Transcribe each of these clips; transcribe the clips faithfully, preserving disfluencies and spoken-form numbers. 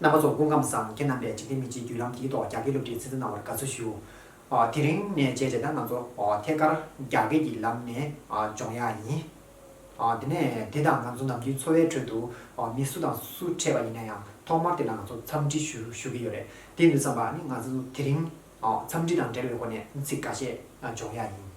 རྣམ་པ་ཚོ་སྐུ་ཁམས་བཟང་། ཁྱེད་རྣམ་པས་འཇིག་རྟེན་མི་ཚེའི་བརྒྱུད་ལམ་དེའི་ཐོག་རྒྱ་སྐད་སློབ་ཁྲིད་ཚིག་མཛོད་གནང་བར་དགའ་བསུ་ཞུ། ཨ། དེ་རིང་ནས་བྱས་རྗེས་ད་ང་ཚོ་ཨ་ཐད་ཀར་རྒྱ་སྐད་ཀྱི་ལམ་ནས་ཨ་སྦྱོང་ཡག་ཡིན། ཨ། དེ་ནས་དེ་དང་ང་ཚོ་ནམ་རྒྱུན་འཚོ་བའི་ཁྲོད་དུ་ཨ་མི་སུ་དང་སུ་འཕྲད་པ་ཡིན་ན་ཡང་ཐོག་མར་དེ་ལ་ང་ཚོ་འཚམས་འདྲི་ཞུ་ཞུ་གི་ཡོད་རེད། དེ་ཡིན་དུས་ཙམ་པ་ནི་ང་ཚོ་དེ་རིང་ཨ་འཚམས་འདྲི་དང་འབྲེལ་བའི་སྒོ་ནས་ཚིག་འགའ་ཤས་ཨ་སྦྱོང་ཡག་ཡིན།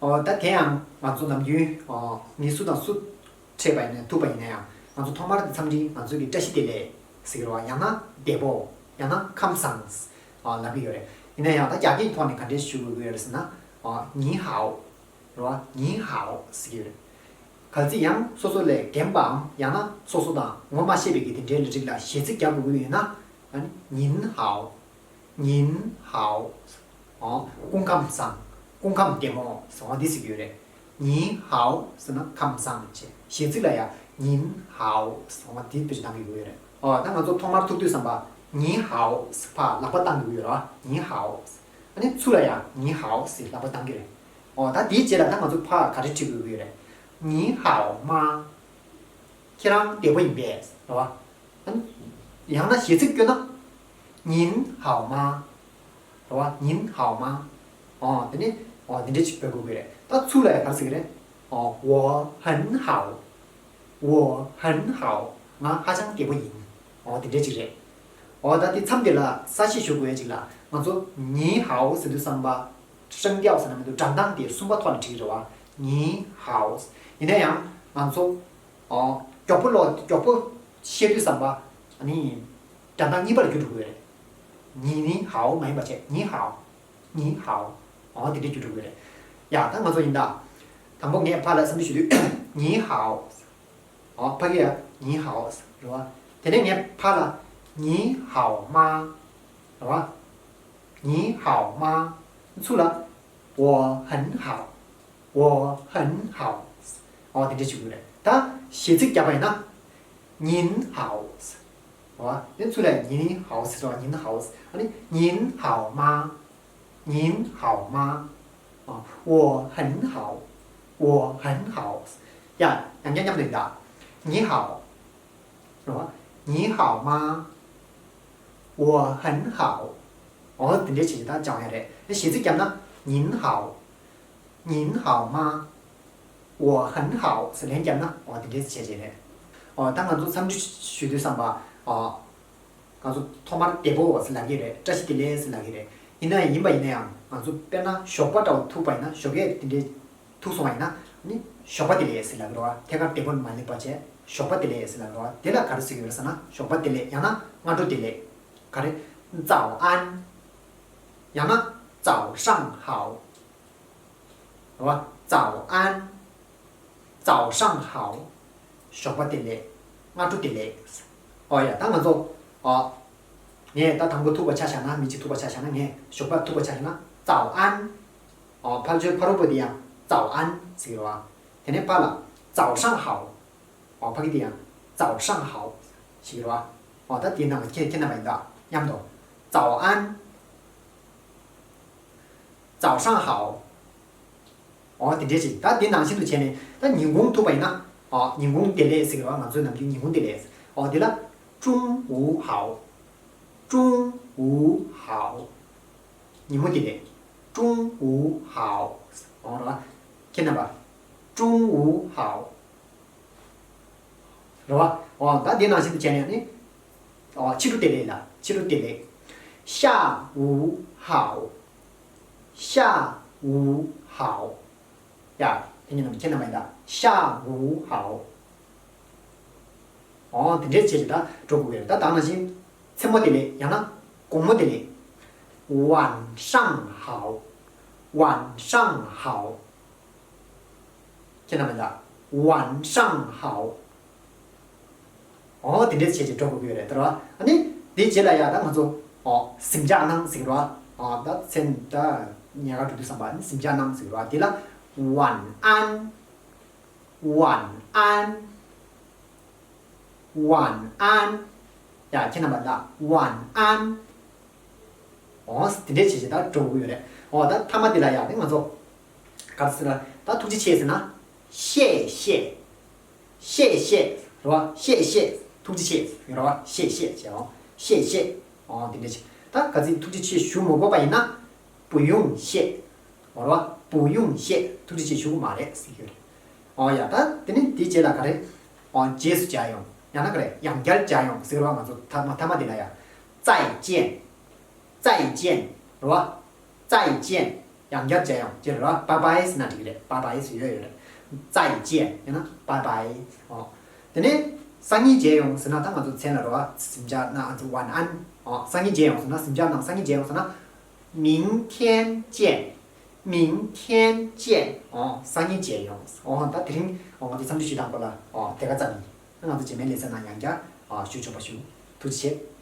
ཨོ། ད་དེ་ཡང་ང་ཚོ་ནམ་རྒྱུན་ཨོ་མི་སུ་དང་སུ་འཕྲད་པ་ཡིན་ན་ཐུག་པ་ཡིན་ན་ཡང་ང་ཚོ་ཐོག་མར་དེ་འཚམས་འདྲི་ང་ཚོ་གི་བཀྲ་ཤིས་བདེ་ལེགས་ཟེར་གྱི་རེད་བ། ཡང་ན་བདེ་པོ། ཡང་ན་ཁམས་བཟང་ཨ་ལབ་ཀྱི་ཡོད་རེད། ཡིན་ན་ཡང་ད་རྒྱ་སྐད་ཐོག་ནས་ག་འདྲས་ཞུ་དགོས་ཀྱི་ཡོད་རེད་ཟེར་ན་ཨོ་ཉི་ཧའོ། རེད་བ། ཉི་ཧའོ་ཟེར་གྱི་ཡོད་རེད། གལ་སྲིད་ཡང་སོ་སོ་ལས་རྒན་པའམ་ཡང་ན་སོ་སོ་དང་ངོ་མ་ཤེས་པའི་གི་དེ་འདྲའི་ལས་རིགས་ལ་ཞེ་ཚིག་རྒྱག་དགོས་ཀྱི་ཡོད་ན་ཨ་ནི་ཉིན་ཧའོ། ཉིན་ཧའོ། ཨོ། སྐུ་ཁམས་བཟང་། སྐུ་ཁམས་བདེ་མོ་ཟེར་བ་འདི་ཟེར་གྱི་ཡོད་རེད། ཉིན་ཧའོ་ཟེར་ན་ཁམས་བཟང་བྱས། ཞེ་ཚིག་ལ་ཡང་ཉིན་ཧའོ་ཟེར་བ་འདི་བེད་སྤྱོད་གཏང་གི་ཡོད་རེད། ཨོ། ད་ང་ཚོ་ཐོག་མར་ཐུག་དུས་ཙམ་པ་ཉིན་ཧའོ་ཟེར་ཕར་ལག་པ་བཏང་གི་ཡོད་རེད། ཉིན་ཧའོ། ཨ་ནི་ཚུར་ལ་ཡང་ཉིན་ཧའོ་ཟེར་ལག་པ་བཏང་གི་རེད། ཨོ། ད་དེའི་རྗེས་ལ་ད་ང་ཚོ་ཕར་ག་རེ་འབྲི་དགོས་ཀྱི་ཡོད་རེད། ཉིན་ཧའོ་མ། ཁྱེད་རང་བདེ་པོ་ཡིན་པས་རེད་བ། ཨ་ནི་ཡང་ན་ཞེ་ཚིག་བསྐྱོན་ན། ཉིན་ཧའོ་མ། རེད་བ། ཉིན་ཧའོ་མ། ཨོ། དེ་ནི་ཨོ་དེ་འདྲས་ཅིག་འབོད་དགོས་ཀྱི་རེད། ད་ཚུར་ལ་ཡང་ག་རེ་ཟེར་གྱི་རེད། ཨོ། 我很好། 我很好། ང་ཧ་ཅང་བདེ་པོ་ཡིན། ཨོ་དེ་འདྲས་ཅིག་རེད། ཨོ། ད་དེ་མཚམས་དེ་ལ་གསལ་བཤད་ཞུ་དགོས་ཡ་ཅིག་ལ་ང་ཚོ་ཉིན་ཧའོ་ཟེར་དུས་ཙམ་པ། 声调ཟེར་ན་མི་འདུག་སྒྲ་གདངས་དེ་གསུམ་པ་ཐོག་ནས་བྲིས་ཀྱི་རེད་བ། ཉིན་ཧའོ། ཡིན་ན་ཡང་ང་ཚོ་ཨོ་མགྱོགས་པོ་ལོ་མགྱོགས་པོ་བཤད་དུས་ཙམ་པ་ཨ་ནི་སྒྲ་གདངས་གཉིས་པ་ལ་བསྒྱུར་འགྲོ་གི་ཡོད་རེད། ཉིན་ཧའོ་མ་ཡིན་པ་བྱས། ཉིན་ཧའོ། ཉིན་ཧའོ། ཨོ་དེ་འདྲས་བསྒྱུར་འགྲོ་གི་ཡོད་རེད། ཡ། ད་ང་ཚོ་ཡིན་ད། དང་པོ་ངས་ཕར་ལ་བསམ་ཚུལ་ཞུ་དུས་ཉིན་ཧའོ། ཨོ་ཕ་གི་ཡ་ཉིན་ཧའོ་རེད་བ། དེ་ནས་ངས་ཕར་ལ་ཉིན་ཧའོ་མ་རེད་བ། ཉིན་ཧའོ་མ། ཚུར་ལ་我很好། 我很好། ཨོ་དེ་འདྲས་བྱེད་དགོས་རེད། ད་ཞེ་ཚིག་རྒྱག་པ་ཡིན་ན། ཉིན་ཧའོ། རེད་བ། དེ་ཚུར་ལ་ཉིན་ཧའོ་ཟེར་བ། ཉིན་ཧའོ། ཨ་ནི་ཉིན་ཧའོ་མ། 您好吗？ ཨ། 我很好། 我很好། ཡ། ཡང་བསྐྱར་མཉམ་དུ་ཡིན་ད། 你好། རེད་བ། 你好吗？ 我很好། ཨོ་དེ་འདྲས་བྱས་ད་སྦྱང་ཡ་རེད། ཞེ་ཚིག་བརྒྱབ་ན། 您好། 您好吗？ 我很好ཟེར་ལན་བརྒྱབ་ན། འོ་དེ་འདྲས་བྱས་བྱས་རེད། འོ་ད་ང་ཚོ་འཚམས་འདྲི་ཞུ་དུས་ཙམ་པ། འོ། ང་ཚོ་ཐོག་མར་བདེ་པོ་ཟེར་ལབ་ཀྱི་རེད། བཀྲ་ཤིས་བདེ་ལེགས་ཟེར་ལབ་ཀྱི་རེད། ཡིན་ན་ཡང་ཡིན་པ་ཡིན་ན་ཡང་ང་ཚོ་དཔེར་ན་ཞོགས་པ་འདྲ་བོ་ཐུག་པ་ཡིན་ན། ཞོགས་ཀས་དེ་འདྲས་ཐུག་སོང་བ་ཡིན་ན་ནི། ཞོགས་པ་བདེ་ལེགས་ཟེར་ལབ་ཀྱི་རེད་བ། ཐད་ཀར་བདེ་པོ་མ་ལབ་པ་བྱས། ཞོགས་པ་བདེ་ལེགས་ཟེར་ལབ་ཀྱི་རེད་བ། དེ་ལ་ག་རེ་ཟེར་གྱི་ཡོད་རེད་ཟེར་ན། ཞོགས་པ་བདེ་ལེགས། ཡང་ན་སྔ་དྲོ་བདེ་ལེགས། ག་རེ། 早安། ཡང་ན་早上好། རེད་བ། 早安། 早上好། ཞོགས་པ་བདེ་ལེགས། སྔ་དྲོ་བདེ་ལེགས། ཨོ་ཡ། ད་ང་ཚོ། ཨོ། ངས་ད་དང་པོ་ཐུག་པ་ཆ་བཞག་ན། མི་གཅིག་ཐུག་པ་ཆ་བཞག་ན། ངས་ཞོགས་པ་ཐུག་པ་ཆ་བཞག་ན། 早安། ཨོ། ཕར་ཕྱོགས་ཕ་རོལ་པོ་དེ་ཡང་早安ཟེར་གྱི་རེད་བ། དེ་ནས་ཕར་ལ་早上好། ཨོ། ཕ་གི་དེ་ཡང་早上好ཟེར་གྱི་རེད་བ། ཨོ། ད་དེའི་ནང་ལ་ཁྱེད་ཁྱེད་རྣམ་པ་ཡིན་ད་མཉམ་དུ། 早安། 早上好། ཨོ་དེ་འདྲས་ཅིག་ད་དེ་ནང་བཞིན་དུ་བྱས་ནས། ད་ཉིན་གུང་ཐུག་པ་ཡིན་ན། ཨོ་ཉིན་གུང་བདེ་ལེགས་ཟེར་གྱི་རེད་བ། ང་ཚོའི་ནམ་རྒྱུན་ཉིན་གུང་བདེ་ལེགས། ཨོ་དེ་ལ། 中午好། 中午好། ཉིན་མོ་བདེ་ལེགས། 中午好། ཨོ་རེད་བ། ཁྱེད་རྣམ་པ། 中午好། རེད་བ། ཨོ་ད་དེ་ནང་བཞིན་དུ་བྱས་ནས་ནི། ཨོ་ཕྱི་དྲོ་བདེ་ལེགས་ལ། ཕྱི་དྲོ་བདེ་ལེགས། 下午好། 下午好། ཡ། དེ་ཉིན་ནམ་ཁྱེད་རྣམ་པ་ཡིན་ད། 下午好། ཨོ་དེ་འདྲས་བྱས་ཀྱི་ད་འགྲོ་དགོས་ཀྱི་རེད། ད་ད་ནང་བཞིན། མཚན་མོ་བདེ་ལེགས། ཡང་ན་དགོང་མོ་བདེ་ལེགས། 晚上好། 晚上好། ཁྱེད་རྣམ་པ་ཡིན་ད། 晚上好། ཨོ་དེ་འདྲས་བྱས་ཀྱི་འགྲོ་དགོས་ཀྱི་ཡོད་རེད། ད་རེད་བ། ཨ་ནི་དེའི་རྗེས་ལ་ཡ་ད་ང་ཚོ། ཨོ་གཟིམ་འཇག་གནང་ཟེར་གྱི་རེད་བ། ཨོ་ད་མཚན་ད་ཉལ་ཁ་འགྲོ་དུས་ཙམ་པ་ནི་གཟིམ་འཇག་གནང་ཟེར་གྱི་རེད་བ། དེ་ལ། 晚安། 晚安། 晚安། ཡ། ཁྱེད་རྣམ་པ་ལ་晚安། འོ་དེ་འདྲས་བྱས་བྱས་ད་འགྲོ་གི་ཡོད་རེད། འོ་ད་མཐའ་མ་དེ་ལ་ཡ་དེ་ང་ཚོ་ག་རེ་ཟེར་ན། ད་ཐུགས་རྗེ་ཆེ་ཟེར་ན། 谢谢། 谢谢། རེད་བ། 谢谢། ཐུགས་རྗེ་ཆེ། ཡོད་རེད་བ། 谢谢 བྱས། འོ། 谢谢། འོ་དེ་འདྲས་བྱས། ད་གལ་སྲིད་ཐུགས་རྗེ་ཆེ་ཞུ་མ་དགོས་པ་ཡིན་ན། 不用谢། རེད་བ། 不用谢། ཐུགས་རྗེ་ཆེ་ཞུ་དགོས་མ་རེད་ཟེར་གྱི་ཡོད་རེད། འོ་ཡ། ད་དེ་ནས་དེའི་རྗེས་ལ་ག་རེ། འོ་རྗེས་སུ་མཇལ་ཡོང་། ཡང་ན་ག་རེ། ཡང་བསྐྱར་མཇལ་ཡོང་ཟེར་གྱི་རེད་བ། ང་ཚོ་མཐའ་མ་མཐའ་མ་དེ་ལ་ཡ། 再见། 再见། རེད་བ། 再见། ཡང་བསྐྱར་མཇལ་ཡོང་ཅེས་རེད་བ། 拜拜 ཟེར་ན་འགྲིག་གི་རེད། 拜拜 ཟེར་ཡོད་ཡོད་རེད། 再见། ཡང་ན་拜拜། འོ། དེ་ནས་སང་ཉིན་མཇལ་ཡོང་ཟེར་ན། ད་ང་ཚོ་མཚན་ལ་རེད་བ། གཟིམ་འཇག་གནང་། ང་ཚོ་晚安། འོ། སང་ཉིན་མཇལ་ཡོང་ཟེར་ན། གཟིམ་འཇག་གནང་། སང་ཉིན་མཇལ་ཡོང་ཟེར་ན། 明天见། 明天见། འོ། སང་ཉིན་མཇལ་ཡོང་། འོ། ད་དེ་རིང་འོ་ང་ཚོ་འཚམས་འདྲི་ཞུ་སྟངས་སྐོར་ལ་འོ་དེ་ག་ཙམ་ཡིན། ང་ཚོ་རྗེས་མའི་ལེ་ཚན་ནང་ཡང་བསྐྱར་ཨ་ཞུ་ཆོག་པ་ཞུ། ཐུགས་རྗེ་ཆེ།